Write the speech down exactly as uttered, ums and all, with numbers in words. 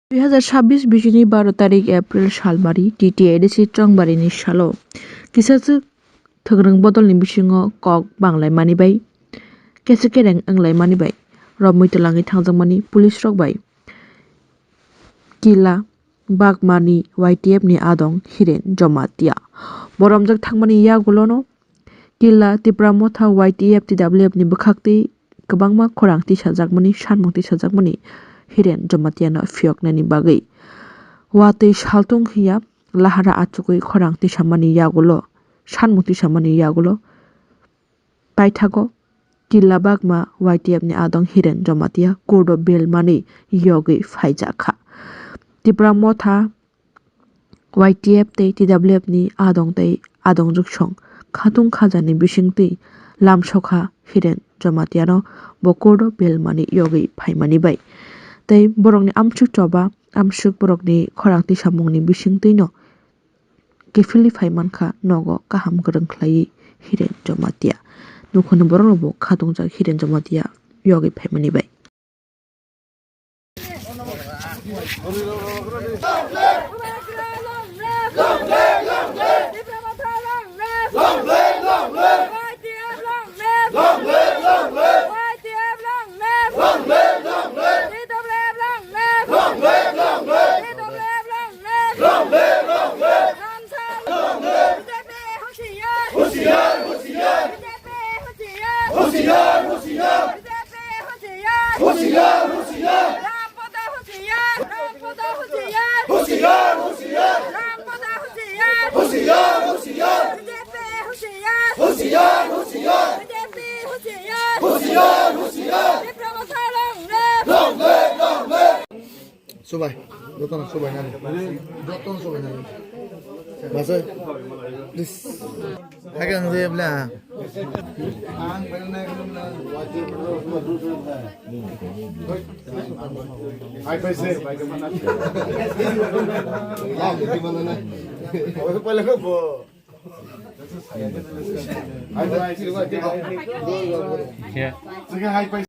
Dui hazar sabbish bisini baro tarik April salmari T T A D C chongbarini salo kisachwk thwngrwng bodolni bisingo kok banglaimani bai kesa kereng wnglaimani bai romwi twlangwi thangjakmani police rok bai Killa Bagmani Y T F ni adong Hiren Jomatia. Boromjak thangmani yagulono Killa Tipra Motha Y T F T W F ni bwkhaktwi kwbangma khorang tisajakmani, sanmung tisajakmani Hiren Jomatia no phiyoknani bagwi. Watwi saltung hiya lahara achugwi khorang tisamani yagulo, sanmung tisamani yagulo paithago Killa Bagma Y T F ni adong Hiren Jomatia court o bail mani yogwi phaijakha. Tipra Motha Y T F tei T W F ni adong tei adong juksong khatung khajani bisingtwi lamsokha Hiren Jomatia no bo court o bail mani yogwi phaimani bai. Tei borokni amsuk choba, amsuk borokni khorang tisamungni bisingtwi no kiphilwi phai mankha nogo kaham kwrwng khlaiwi Hiren Jomatia. Nukhungni borok rokbo khatungjak Hiren Jomatia yogwi phaimani bai. Long live, long live. B J P Hoshiyar, Hoshiyar. B J P Hoshiyar. Hoshiyar, Hoshiyar. B J P Hoshiyar. Hoshiyar, Hoshiyar. रामपद Hoshiyar, रामपद Hoshiyar. Hoshiyar, Hoshiyar. रामपद Hoshiyar. Hoshiyar, Hoshiyar. B J P Hoshiyar. Hoshiyar, Hoshiyar. B J P Hoshiyar. Hoshiyar, Hoshiyar. Vikram long live। Long live, long live। Subai. Jotono subai nani. Jotono subai nani. Masa. Please. Hagang je bla. Hai pai se. Hai pai se.